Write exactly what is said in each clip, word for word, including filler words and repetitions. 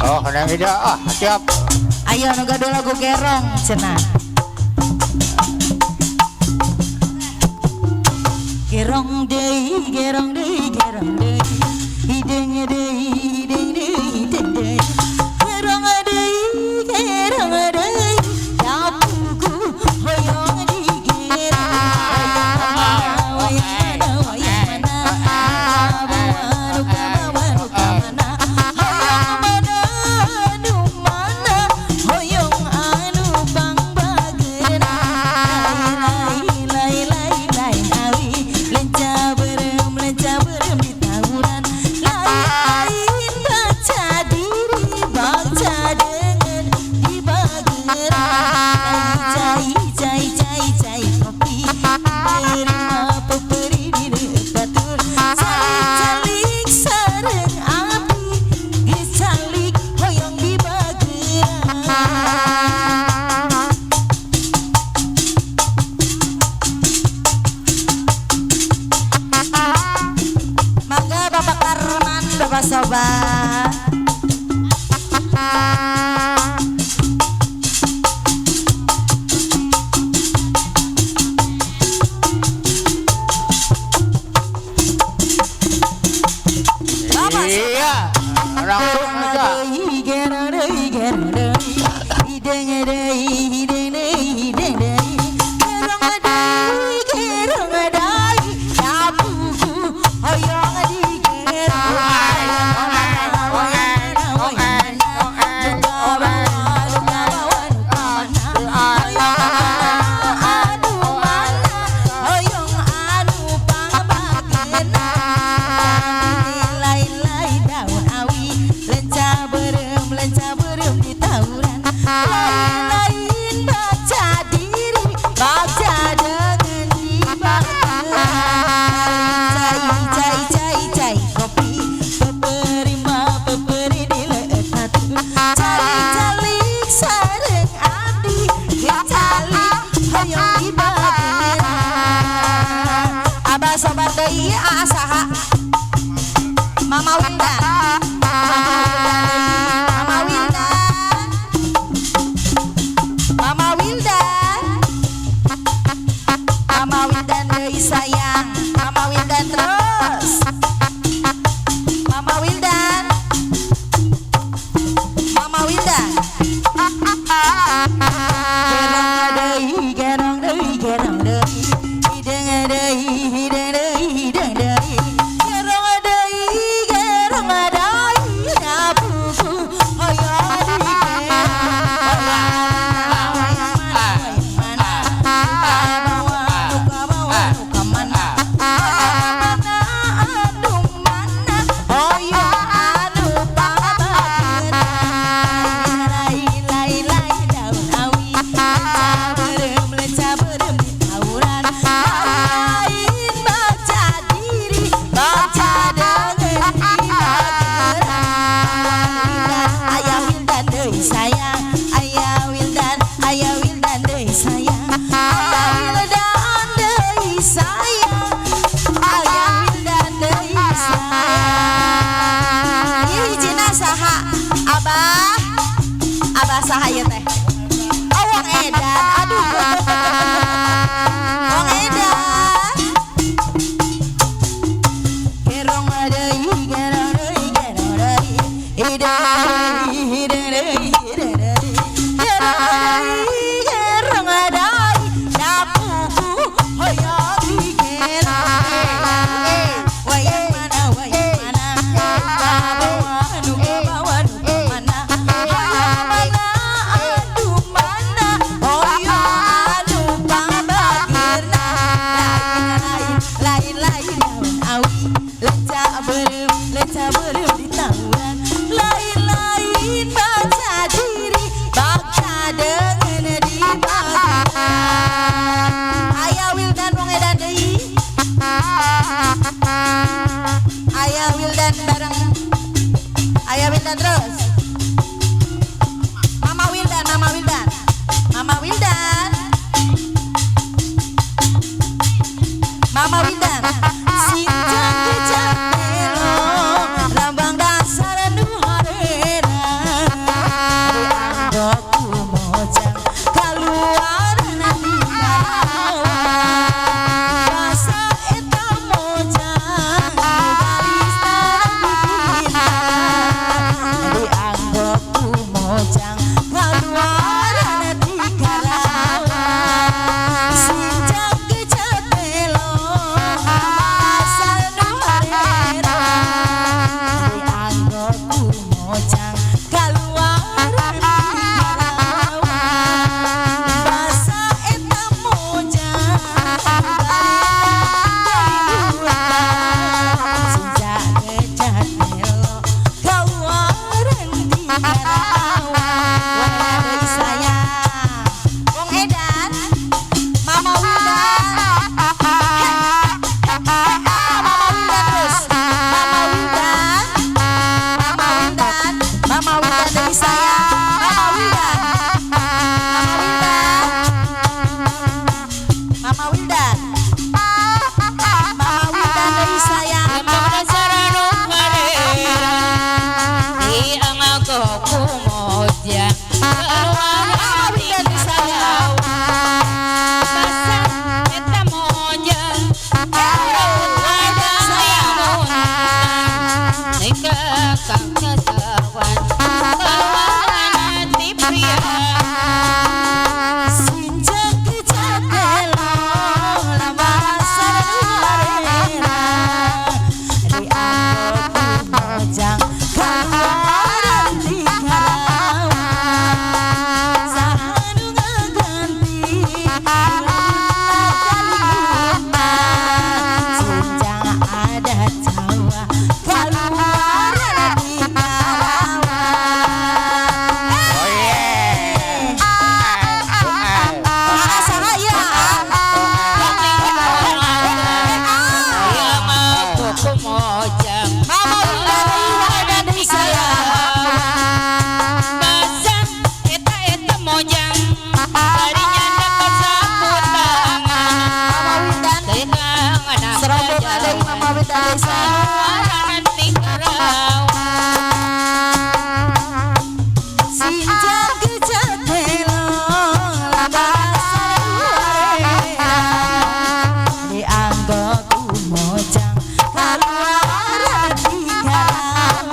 Oh, nang ida, ah, siap. Ayo, nu gaduh lagu gerong, cenah. Gerong dei, gerong dei, gerong dei. Hideng dei, hideng dei, hideng dei. Gerong dei, gerong dei. Dapuku hoyong digerong. Hoyong mana, hoyong mana, hoyong mana? Hoyong mana, hoyong mana? Hoyong anu pang bagena. Lai, lai, lai, lai, lai, awi. Lenca berem, lenca berem di tawuran. Lain baca diri, baca dengan di bageran. Cai, cai, cai, cai, cai kopi. Terima peperi di batur. Calik, calik, sareng api. Gis calik, hoyong di bageran. Mangga Bapak Karman, Bapak Sobat. Iya, orang tua aja. Lain-lain daun awi, lenca berem, lenca berem di tawuran. Lain-lain baca diri, baca dengan di bageran. Cai, cai, cai, cai kopi, peperi ma, peperi di letak. Calik-calik sareng adi, calik hoyong di bageran. Abah Sobat doi, aa saha? Mama Wildan. Mama Wildan. Mama Wildan. Mama Wildan doi sayang. Mama Wildan terus. Mama Wildan. Mama Wildan. Gerong doi, gerong doi, gerong doi. Hideng doi, hideng doi, hideng doi. Gerong doi, gerong doi. Dapuku hoyong digerong. Hoyong mana, hoyong mana, hoyong mana? Hoyong mana, hoyong mana? Hoyong mana? Hoyong anu pang bagena. Lai, lai, lai, daun awi. Lenca berem, lenca berem di tawuran. Lain baca diri, baca dengan di bageran. Ayah Wildan doi sayang, Ayah Wildan. Ayah Wildan doi sayang, Ayah Wildan doi sayang, Ayah Wildan doi sayang. Ye, ijinna saha? Abah, abah saha ye teh? Oh, Wong Edan, aduh. Wong Edan. Gerong doi, gerong doi, gerong doi. Hideng doi, hideng doi, hideng doi. Gerong doi, gerong doi. Dapuku hoyong digerong. Wayang mana, wayang mana? Bawa anu, bawa anu mana? Hoyong mana, anu mana? Hoyong anu pang bagena. Lain, lain, lain, lain daun awi. Lencak berem, lencak berem di tawuran. Lain-lain baca diri, baca dengan di bageran. Ayah Wildan, Wong Edan doi. Ayah Wildan bareng Ayah Wildan terus. Mama Wildan, Mama Wildan. Mama Wildan. Mama Wildan. Sinjang kejat melo, lambang dasar nu harera. Dianggo kumojang, kaluaran di Karawang. Basa etam mojang, galis bintang. Dianggo kumojang, kaluaran di Karawang. Sinjang kejat melo, asal nu harera. Dianggo kumojang, kaluaran di Karawang. Basa etam mojang, balik dari hutan. Sinjang kejat melo, kaluaran di Karawang. Wong Edan, Mama Wildan. Mama Wildan terus. Mama Wildan. Mama Wildan. Mama Wildan dari saya. Mama Wildan. Mama Wildan. Mama Wildan. Mama Wildan dari saya. Mama Wildan dari saya. Mama Wildan. Serombongan dari Mama Wildan desa. Sinjang kejat melo, lambang dasar nu harera. Dianggo kumojang, kaluaran di Karawang.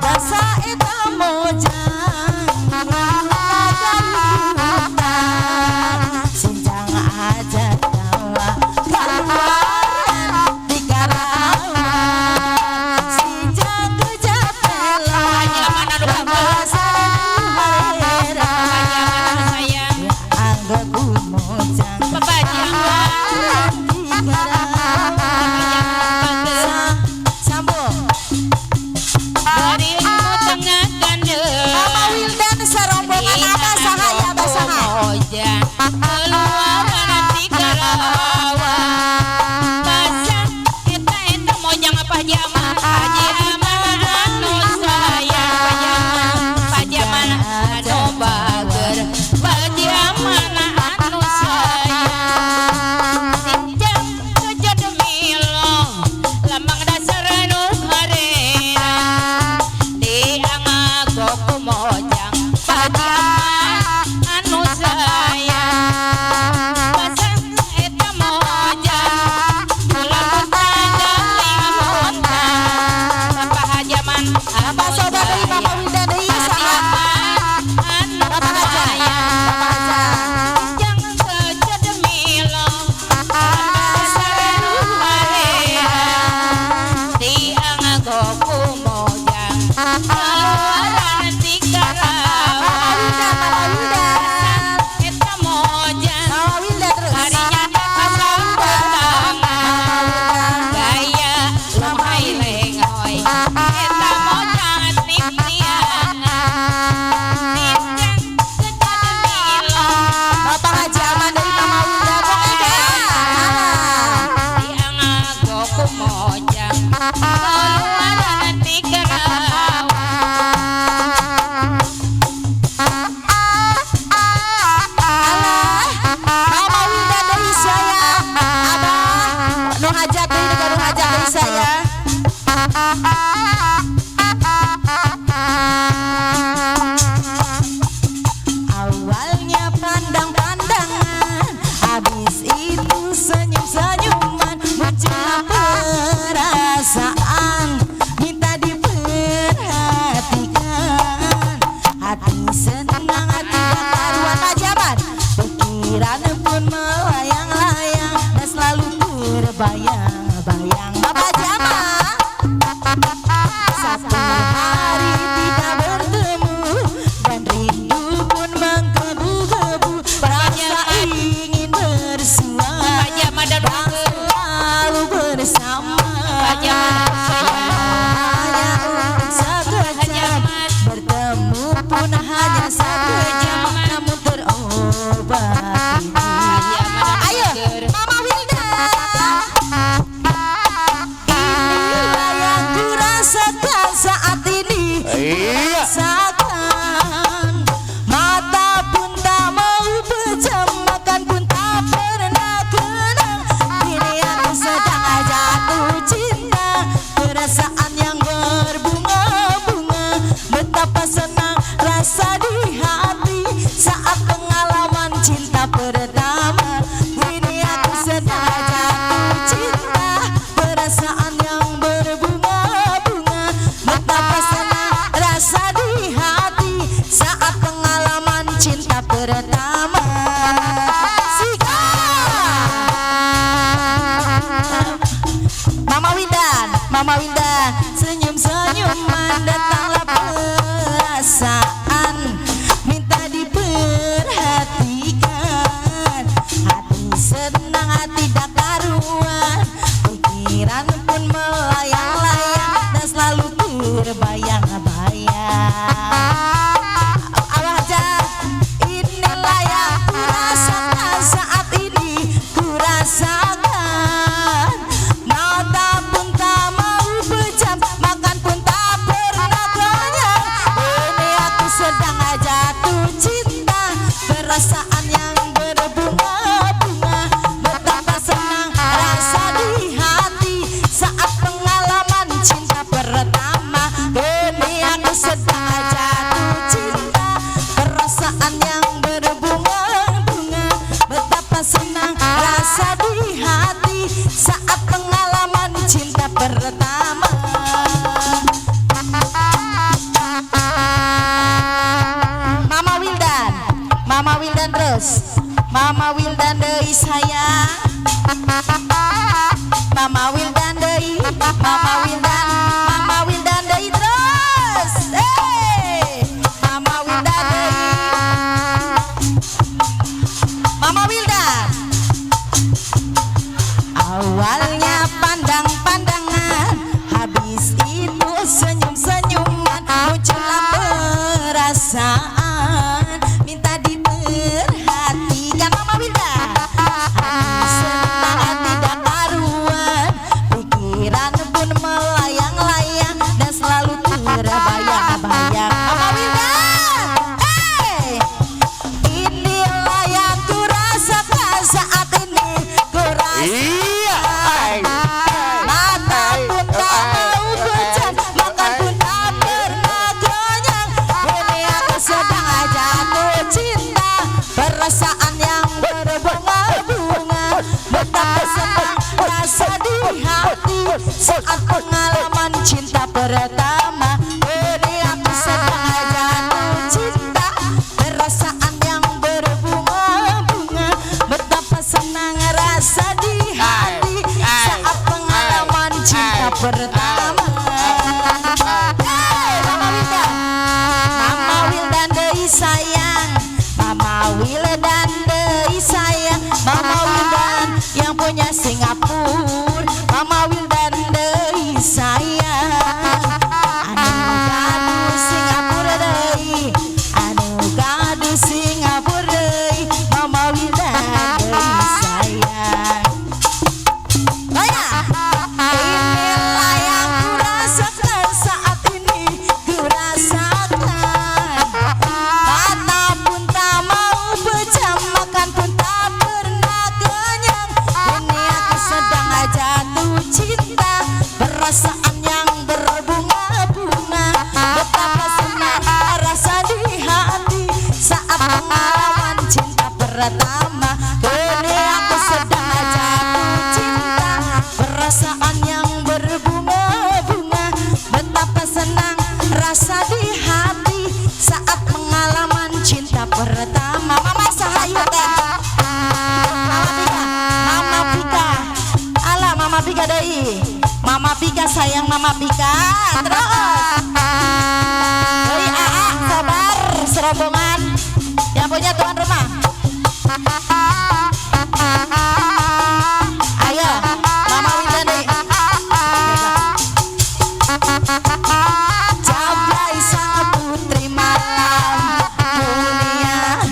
Basa etam mojang, kaluaran di Karawang. Sinjang adat Jawa, kaluaran di Karawang. Sinjang kejat melo, lambang dasar nu harera. Anggo kumojang, kaluaran di Karawang. Sa-, sambung. Mama Wildan serombongan, Abah Saha, ya, Abah Saha. Bayang-bayang Bapak Jama. Satu hari tidak bertemu dan rindu pun menggebu-gebu. Rasa ingin bersua dan selalu bersama. Hanya untuk sekejap, bertemu pun hanya sekejap, namun terobati. Ayo, Mama Wilda. Inilah yang kurasakan saat ini. Iya. Kurasakan. Mata pun tak mau pejam, makan pun tak pernah kenyang. Kini aku sedang jatuh cinta. Perasaan yang berbunga-bunga. Betapa senang rasa di hati saat pengalaman cinta pertama. Kini aku sedang jatuh cinta. Perasaan yang berbunga-bunga. Betapa senang rasa di hati saat pengalaman cinta pertama. Sikat. Mama Wildan, Mama Wildan, senyum-senyuman datanglah perasaan, minta diperhatikan. Hati senang, hati dak karuan, pikiran pun melayang-layang dan selalu terbayang-bayang. Awak aja, inilah yang kurasakan saat ini. Kurasakan mata pun tak mau pejam, makan pun tak pernah kenyang. Ini aku sedang jatuh cinta, perasaan yang berbunga-bunga. Betapa senang rasa di hati saat pengalaman cinta pertama. Ini aku sedang jatuh cinta, perasaan yang berbunga-bunga. Betapa senang rasa di hati saat pengalaman cinta pertama. Mama Wildan, Mama Wildan terus. Mama Wildan dei sayang. Mama Wildan dei, Mama Wildan, Mama Wildan dei terus. Hei, Mama Wildan dei. Mama Wildan. Awalnya pandang-pandangan, habis itu senyum-senyuman, muncullah perasaan minta diperhatikan. Mama Wildan. Hati senang, hati dak karuan, pikiran pun melayang-layang dan selalu terbayang-bayang. Mama Wildan. Hei! Inilah yang kurasakan saat ini. Kurasakan. Iya. Ai. Mata pun tak mau pejam, makan pun tak pernah kenyang. Ini aku sedang jatuh cinta. Perasaan yang berbunga-bunga. Betapa senang rasa di hati saat pengalaman cinta pertama. Ini aku sedang jatuh cinta. Perasaan yang berbunga-bunga, betapa senang rasa di hati saat pengalaman cinta pertama. Hei, Mama Wildan. Mama Wildan dei sayang. Mama Wildan dei sayang. Mama Wildan yang punya Singapura. Mama Wildan dei sayang. Anu gaduh Singapura dei. Anu gaduh Singapura dei, Mama Wildan dei sayang. Banyak. Inilah yang kurasakan saat ini, kurasakan. Mata pun tak mau pejam, makan pun tak pernah kenyang. Ini aku Doi. Mama Pika sayang Mama Pika. Terus. Doi Aa, sabar, serombongan. Yang punya tuan rumah. Ayo, Mama Winda, Doi. Jablay sang putri malam dunia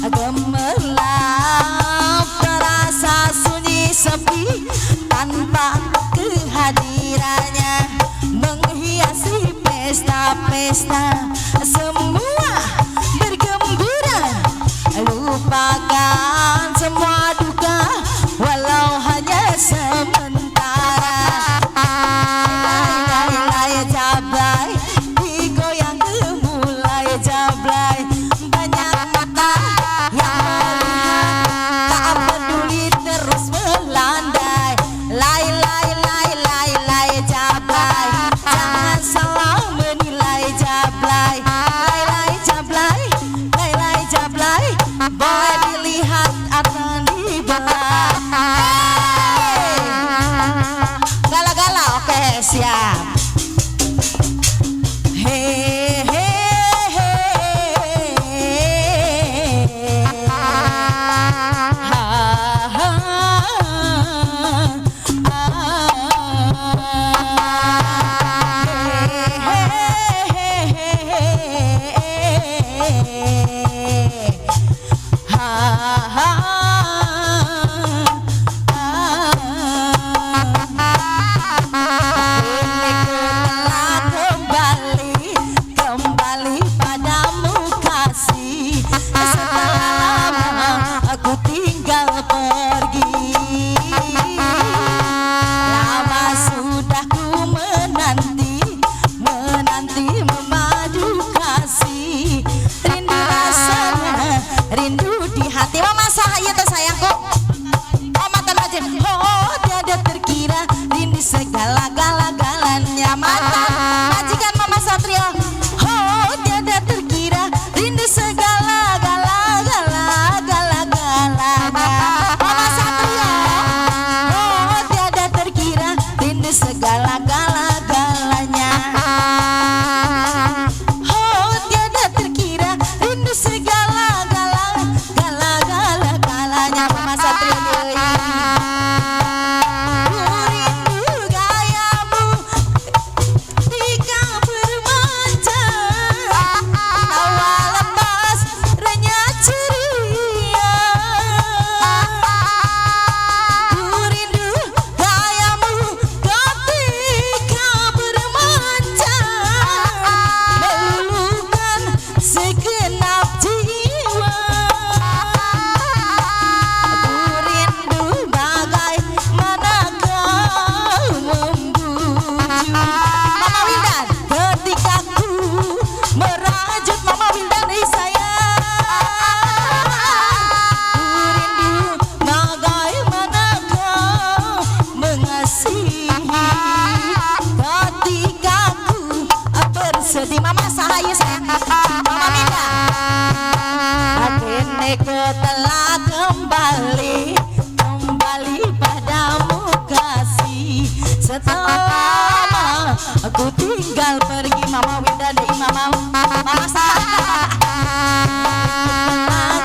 gemerlap, terasa sunyi sepi tanpa kehadirannya, menghiasi pesta-pesta, semua bergembira, lupakan semua duka, walau hanya sementara. Lai, lai, lai, jablay, digoyang gemulai jablay. Banyak mata yang melihat, tak peduli terus melandai. Lai, lai, lai, lai, lai, jablay. Jangan salah menilai jablay. Lai, lai, jablay, lai, lai, jablay. Boleh dilihat atau dibelah. Hei. Gala-gala, oke, siap. He, he, he, he. Ha, ha, ha. He, he, he, he, he. Ha, ha, ha. Kini ku telah kembali, kembali padamu kasih. Setelah lama aku tinggal pergi, lama sudah ku menanti, menanti memadu kasih. Rindu rasanya, rindu di hati. Mama Sahaya tersayangku. Mama Tan Wajib. Oh, tiada terkira, rindu segala gala-galanya. Mata majikan Mama Satrio. Oh, tiada terkira, rindu segala gala-gala, gala-galanya. Mama Satrio. Oh, tiada terkira, rindu segala gala-galanya. Oh, tiada terkira, rindu segala gala, gala, gala, galanya. Mama Satrio deui. Ku rindu gayamu, tika bermanja, tawa lepas, renyah ceria. Ku rindu gayamu ketika bermanja, meluluhkan segenap jiwa. Ku rindu bagaimana kau membujuk. Mama Winda. Ketika ku merajut Mama Winda ni sayang, ku rindu bagaimana kau mengasihi. Ketika ku bersedih, Mama Sahaya sayang, Mama Winda. Kini ku telah kembali, kembali padamu kasih. Setelah lama aku tinggal pergi, Mama Winda dei, Mama, Mama Sa-,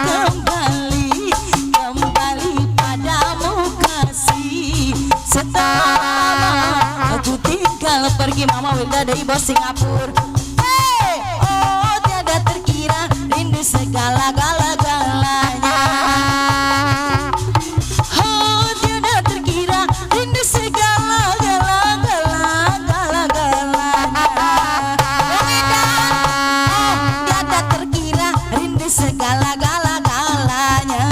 kembali, kembali padamu kasih. Setelah lama aku tinggal pergi, Mama Winda dei bos Singapura. Hei, oh, tiada terkira, rindu segala gala-galanya. Oh, tiada terkira, rindu segala gala-gala, gala-galanya. Wong edan. Oh, tiada terkira, rindu segala gala-galanya.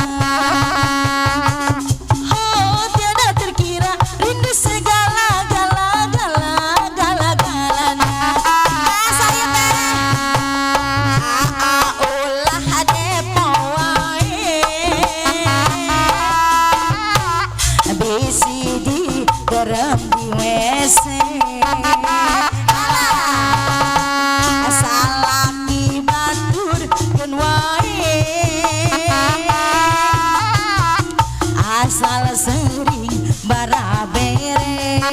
Oh, tiada terkira, rindu segala gala-gala, gala-galanya. Nah, saya teh. Aa ulah depo wae. Bisi di kerem di W C. Alah. Salah ki batur ken wae. Asal sering barabere.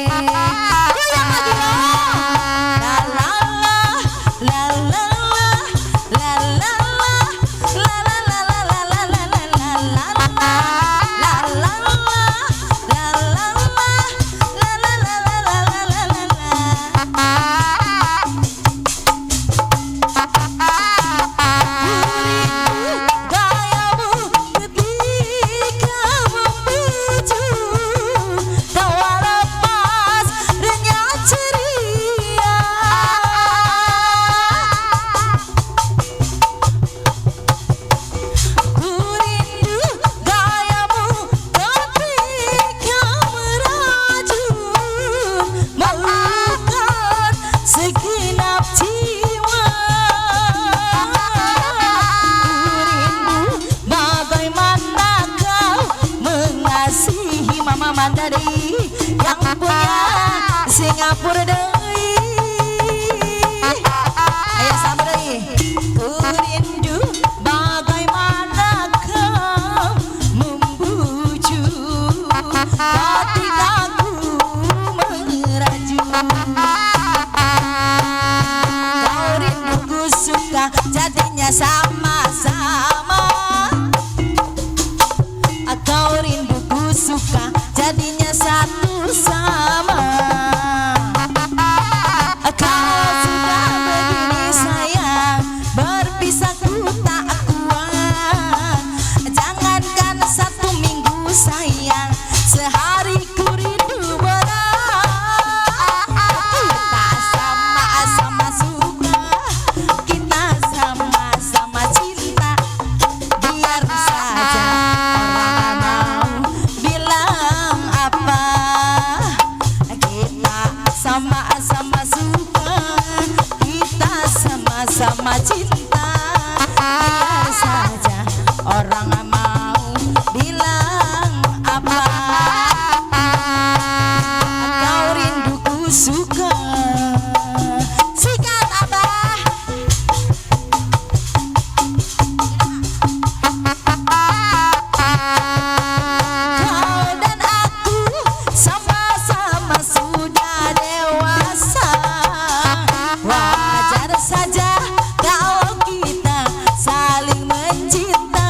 Mama Manda doi, yang punya Singapura doi. Ayo sambut doi. Ku rindu bagaimana kau membujuk hati aku meraju. Kau rindu ku suka jadinya sama-sama. Kau rindu ku suka jadinya satu sama. Kalau sudah begini sayang, berpisah ku tak kuat. Jangankan satu minggu sayang, sehari ku rindu berat. Kita sama-sama suka, kita sama-sama cinta. Biar saja orang mau bilang apa, kita sama-sama suka, kita sama-sama cinta. Biar saja orang mau bilang apa, kau rinduku suka. Sikat, Abah. Kau dan aku sama-sama sudah dewasa. Wajar saja kalau kita saling mencinta.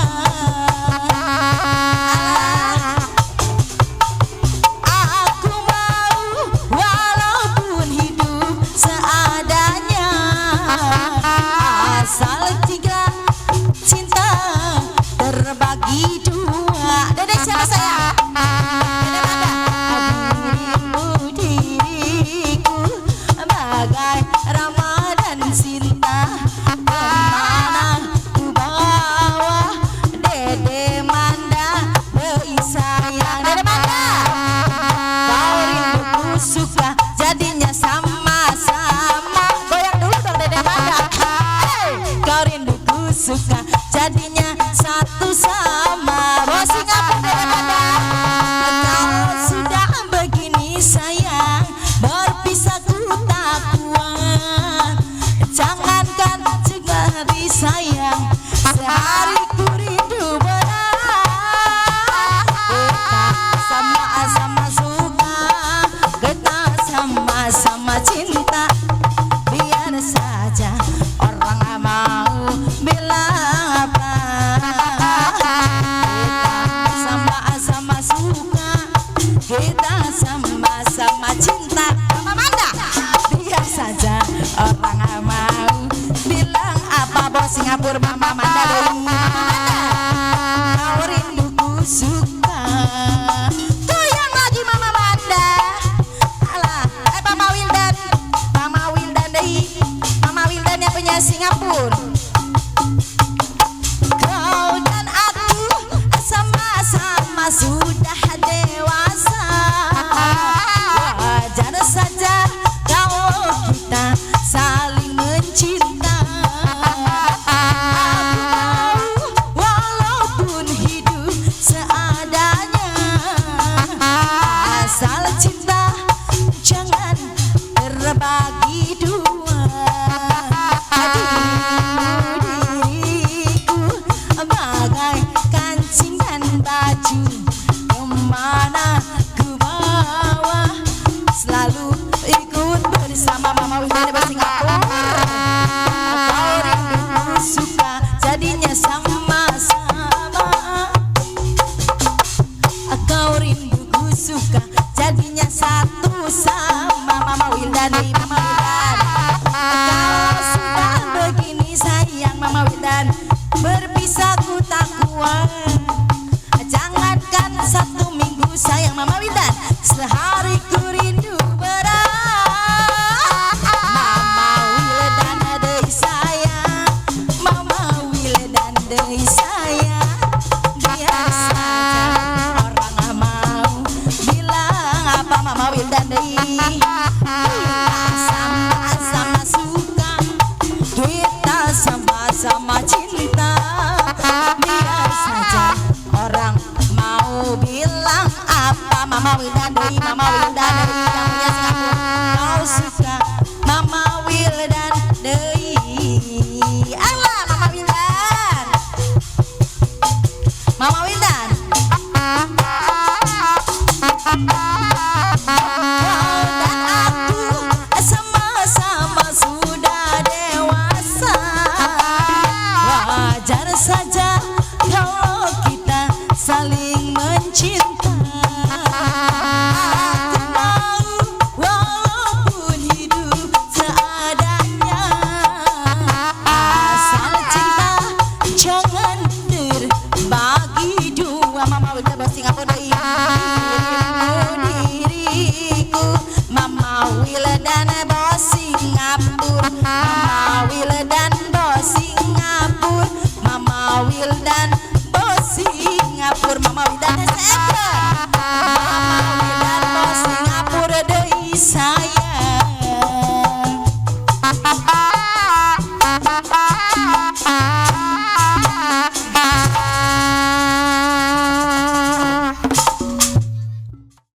Aku mau walaupun hidup seadanya, asal tiga cinta terbagi dua. Dede siapa sayang? Dede Manda. Dirimu diriku bagai Ramadan cinta. Kemana ku bawa Dede Manda, doi sayang. Dede Manda. Kau rinduku suka jadinya sama-sama. Goyang dulu dong Dede Manda. Hey. Kau rinduku suka jadinya satu sama. Bawa Singapura Dede Manda. Kalau sudah begini sayang, berpisah ku tak kuat. Jangankan sehari sayang, sehari ku rindu berat. Kita sama-sama suka, kita sama-sama cinta. Biar saja orang mau bilang apa. Kita sama-sama suka, kita sama-sama cinta. Mama Manda. Biar saja orang mau bilang apa, bos Singapura, Mama Manda doi. Mama Manda. Kau rinduku suka. Goyang lagi, Mama Manda. Alah, eh, Mama Wildan. Mama Wildan doi. Mama Wildan yang punya Singapura. Kau dan aku sama-sama sudah dewasa. Wajar saja kalau kita saling mencinta. Aku mau walaupun hidup seadanya, asal cinta jangan terbagi dua. Dirimu diriku bagai kancing dan baju. Kemana ku bawa selalu ikut bersama. Mama Wildan dari Singapura. Kau rinduku suka jadinya sama-sama. Kau rinduku suka jadinya satu sama. Mama Wildan, eh, Mama Wildan. Kalau sudah begini sayang Mama Wildan, berpisah ku tak kuat. Jangankan satu minggu sayang Mama Wildan, sehari ku rindu berat. Mama Wildan doi sayang, Mama Wildan doi sayang. Biar saja orang mau bilang apa, Mama Wildan doi. Kita sama-sama suka, kita sama-sama cinta. Biar saja orang mau bilang apa, Mama Wildan doi, Mama Wildan doi, yang punya Singapura. Kau suka